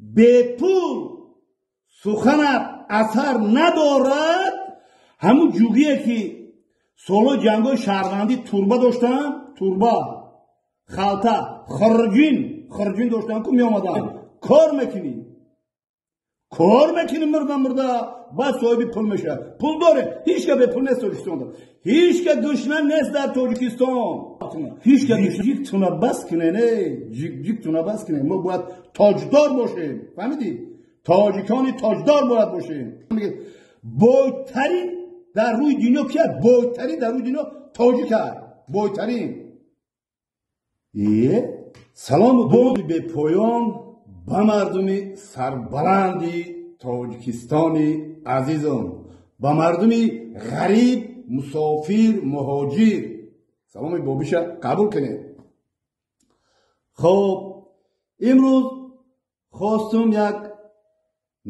Бепул суханат асар надорад. Ҳамун ҷугие ки солҳои ҷангҳои шаҳрвандӣ турба доштанд, турба, халта, хурҷин, хурҷин доштанд, ку меомаданд. Кор мекунӣ, кор мекунӣ, мурда мурда баъд соҳиби пул мешавад. Пул доре, ҳеч ка бепул нест Тоҷикистонда, ҳеч ка душман нест дар Тоҷикистон, ҳеч ка ҷиктуна бас кунен, ҷиктуна бас кунен. Мо бояд тоҷдор бошем, фаҳмидӣ? Тоҷикони тоҷдор бояд бошем. Бойтарин дар рӯи дунё кия? Бойтарин дар рӯи дунё тоҷик аст, бойтарин. Е салому дуруди бепоён ба мардуми сарбаланди Тоҷикистони азизон, ба мардуми ғариб, мусофир, муҳоҷир саломи бобиша қабул кунед. Хоб, имрӯз хостум як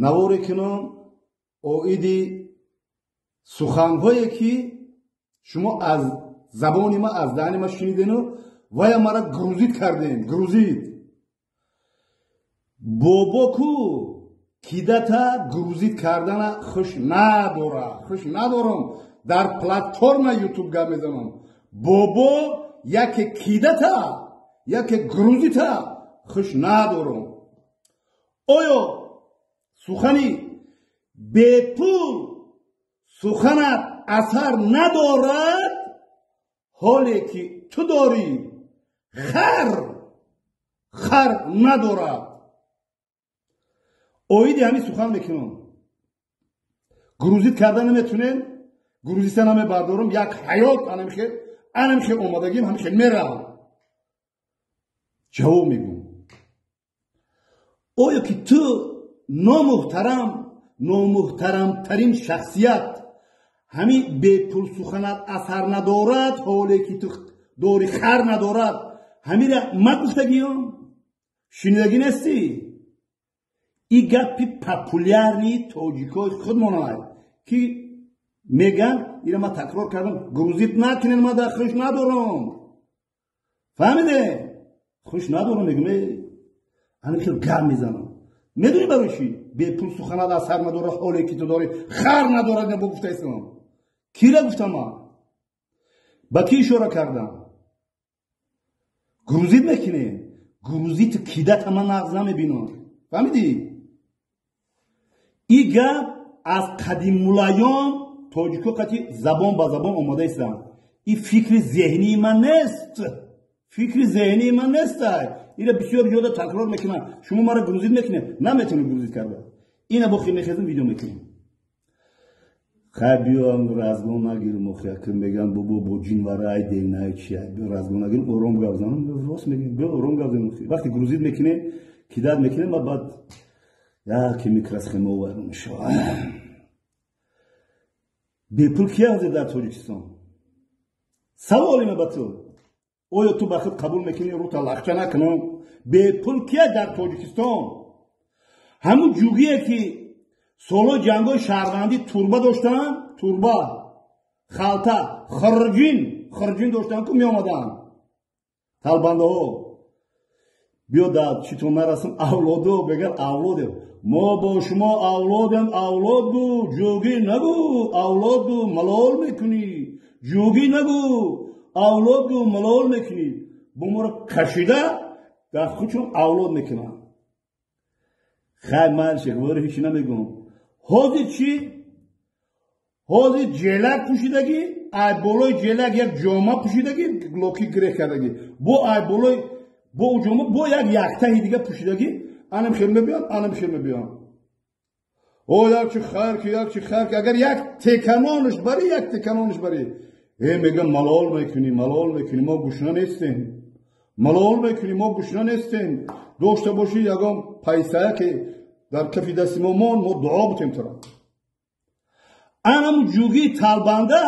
наворе кунам оиди суханҳое ки шумо аз забони ма, аз даҳани ма шунидену вая мара грузит кардем. Грузит бобо ку кидата грузит кардана хуш надора, хуш надорам. Дар платформа Ютуб гап мезанам. Бобо яке кидата, яке грузита хуш надорам. Оё сухани бепул суханат асар надорад, ҳоле ки ту дорӣ хар, хар надорад? Оиди ҳамин сухан мекунам. Грузит карда наметунем, грузита намебардорам. Як ҳаёт анамихел, анамихел омадагим, ҳамихел меравам. Ҷавоб мегӯм. Оё ки ту номуҳтарам, номуҳтарамтарин шахсият, ҳамин бепул суханат асар надорад, ҳоле ки ту дори хар надорад, ҳамира ма гуфтагиём, шунидагӣ нестӣ? И гапи популярный тоҷикои худмонай ки меган. Ира ма такрор кардам, грузит накунед, ма дар хуш надорам, фаҳмиде? Хуш надорам, мегум, ана хел гап мезанам. Медонӣ барои чӣ бепул суханат асар надорад, ҳоле ки ту дорӣ хар надорад? Бо гуфтаистам, кира гуфтам ман, ба кӣ ишора кардам? Грузит мекунем, грузиту кидата ман нағз намебинам, фаҳмидӣ? И гап аз қадимулайём тоҷико қати забон ба забон омода истанд. И фикри зеҳнии ман нест, фикри зеҳнии ман нестай. Ира бисёр ҷода такрор мекунам. Шумо мара грузит мекунед, наметавонед грузит карда. Ина бо хел мехезем, видео мекунем. Хай, биёам, разгон нагирем. Охи, ки меган бобо бо ҷинварай денай чи, биё разгон нагирем, ором гап занам. Рост мегем, биё ором гап занам. Вақте грузит мекунем, кидат мекунем, ва баъд яке микросхема вайрон мешавад. Бепул кия ҳозир дар Тоҷикистон? Саволиме ба ту: оё ту ба худ қабул мекунӣ? Рута лахча накунам. Бепул кия дар Тоҷикистон? Ҳамун ҷугие ки солҳои ҷангҳои шаҳрвандӣ турба доштанд, турба, халта, хурҷин, хурҷин доштанд, ку меомаданд талбандаҳо. Биё дар читон нарасам. Авлодо бегар, авлодем мо бо шумо, авлодем. Авлод гу, ҷугӣ нагу, авлод гу, малол мекунӣ. Ҷугӣ нагу, авлод гу, малол мекунӣ. Бо моро кашида дар худшон авлод мекунанд. Хай, ман шехвори ҳечи намегӯм. Ҳозир чӣ? Ҳозир ҷелак пӯшидагӣ, ай болои ҷелак як ҷома пӯшидагӣ, локи гиреҳ кардагӣ, бо ай болои бо ӯ ҷома бо як яктаҳи дига пӯшидагӣ, анам хел мебиён, анам хел мебиён. О, як чи хайр ки, як чи хайр ки, агар як теканонаш барӣ, як теканонаш барӣ, э, мегӯям, малол мекунӣ, малол мекунӣ, мо гушна нестем, малол мекунӣ, мо гушна нестем. Дошта бошӣ ягон пайсая ки дар кафи дасти мо мон, мо дуо бутем туро. Анаму ҷугии талбанда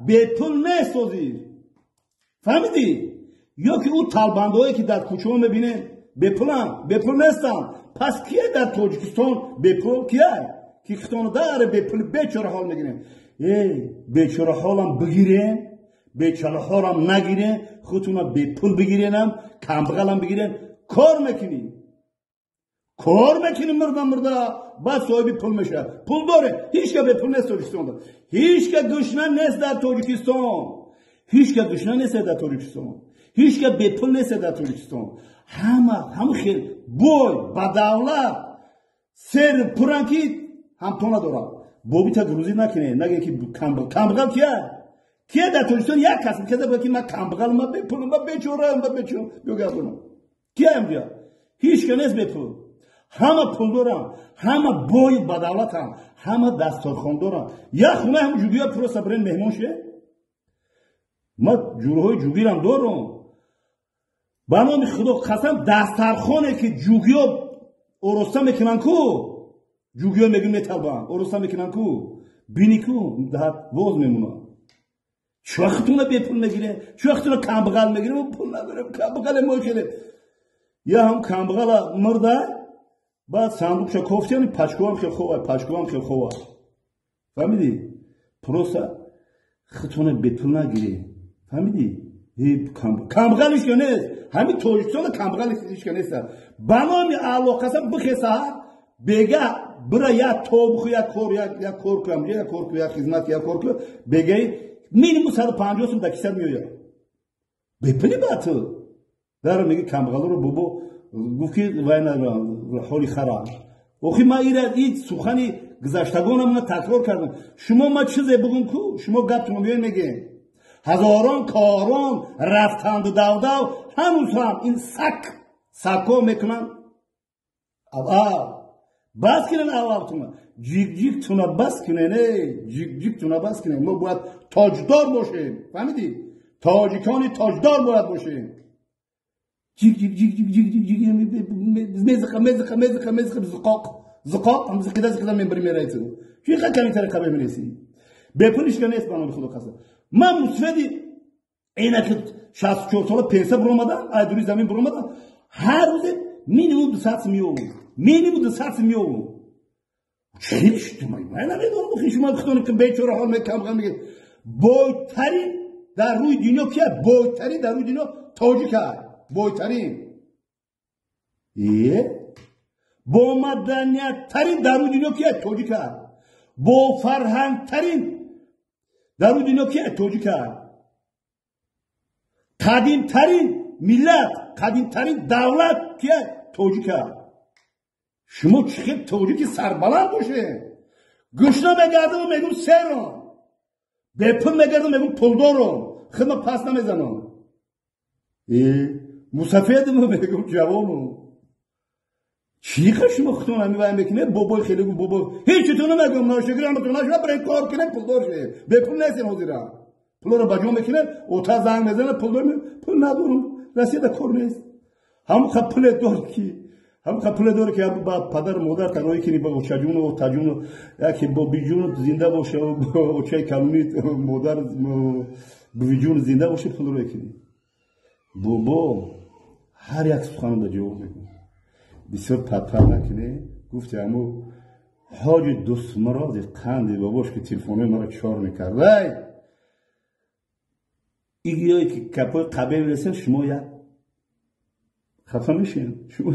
бепул нест ҳозир, фаҳмидӣ? Ё ки ӯ талбандаҳое ки дар кӯчаҳо мебинем, бепуланд? Бепул нестанд. Пас кие дар Тоҷикистон бепул? Кия ки хитону дар бепули бечора ҳол мегирем? Э, бечора ҳолам бигирем, бечора ҳолам нагирем, худтуна бепул бигиренам, камбағалам бигирем, кор мекунӣ. Кор мекунӣ мурда мурда, баъд соҳиби пул мешавад. Пул доре, ҳеч ка бепул нест Тоҷикистонда. Ҳеч ка гушна нест дар Тоҷикистон. Ҳеч ка гушна нест дар Тоҷикистон. Ҳеч ка бепул нест дар Тоҷикистон. Ҳама ҳама хел бой, ба давлат, сер пуран ки ҳамто надорад. Бобита грузӣ накунед, нагӯед ки камбағал кия? Кия дар Тоҷикистон як кас мекарда буд ки ман камбағалам, ман бепулам, ман бечораам, ман бечора. Биё гап занам. Кия инҷа? Ҳеч ка нест бепул. Ҳама пулдорам, ҳама бои бадавлатам, ҳама дастархондорам. Як хона ҳам ҷугия просто бирен меҳмон ше. Ма ҷурҳои ҷугирам дорам. Ба номи Худо қасам, дастархоне ки ҷугиё ороста мекунанд ку, ҷугиё мегӯ металбанд, ороста мекунанд ку, бини ку, воз мемонад. Чӣ вақтуна бепул мегирем, чӣ вақтуна камбағал мегирем, пул надорем, камбағале мо хеле. Я ҳам камбағала мурда, баъд сандуқша кофтияни пачковам хел хова, пачковам хел хова. Фаҳмидӣ? Просто худтона бепул нагирӣ. Фаҳмидӣ? Камбағал ҳеч нест. Ҳамин Тоҷикистонда камбағал ҳеч нест. Ба номи Аллоҳ қасам, бихе саҳар, бега бира як то бихӯ, як кор, як кор кунам, як кор ку, як хизмат, як кор ку, бегаи минимум 150 сум дар кисат меояд. Бепули ба ту. Дар меги камбағалро бобо гуфт ки вай ҳоли хара. Охи ман ира ин сухани гузаштагонамона такрор кардам. Шумо ма чизе бугум ку, шумо гаптон меоед мегӯед. Ҳазорон корон рафтанду давдав, ҳанӯз ҳам ин сак сакко мекунанд. Ав бас кунен, ававтуна ҷик-ҷиктуна бас кунен, эй ҷик-ҷиктуна бас кунен. Мо бояд тоҷдор бошем, фаҳмидӣ? Тоҷикони тоҷдор бояд бошем. Ҷик ҷик ҷик ҷик ҷик ҷик ҷик мезиқа мезиқа мезиқа мезиқа зиқоқ зиқоқ ҳам зиқида зиқида мебари мераи ту. Чӣ қа камитари қабе менесӣ? Бепул ҳеч нест, ба номи Худо қасам. Ман мусфеди энаки 64 сола пенсия биромадам, ай дури замин биромадам, ҳар рӯзе минимум 200 сум меёвам. Минимум 200 сум меёвам. Чӣ шумо? Ман намедонам, шумо худтон ки бечора ҳол мекам мегӯед. Бойтарин дар рӯи дунё кия? Бойтарин дар рӯи дунё тоҷик аст. Бойтарин. Е? Бо маданияттарин дар рӯи дунё кия? Тоҷик аст. Бо фарҳангтарин дар рӯи дунё кия? Тоҷик аст. Қадимтарин миллат, қадимтарин давлат кия? Тоҷик аст. Шумо чӣ хел тоҷики сарбаланд бошед? Гушна мегардам, мегӯм серам. Бепул мегардам, мегӯм пулдорам. Хидма пас намезанам. Мусафедам, мегӯм ҷавонам. Чӣ ха шумо худтон ҳамин вай мекунед? Бобои хеле гу бобо. Ҳеч чизо намегӯм, ношукрам нашуда, барои кор кунед, пулдор шавед. Бепул нестем ҳозира. Пулро ба ҷо мекунед, ота занг мезанад, пул дорем, пул надорам. Россияда кор нест. Ҳамон ха пуле дор ки, ҳамон ха пуле дор ки ба падар модар тарои кини, ба очаҷуну отаҷуну, яке бо биҷуну зинда боша, очаи калони модар бувиҷуну зинда боша, пул рой кини. Бобо ҳар як суханро ба ҷавоб мегӯям. Бисёр падпар накунӣ. Гуфти ҳамо ҳоҷи дустмуроди қанди бобош ки телефонҳои маро чор мекард. Ай игиёе ки капои қабе мерасем, шумо як хафа мешем. Шумо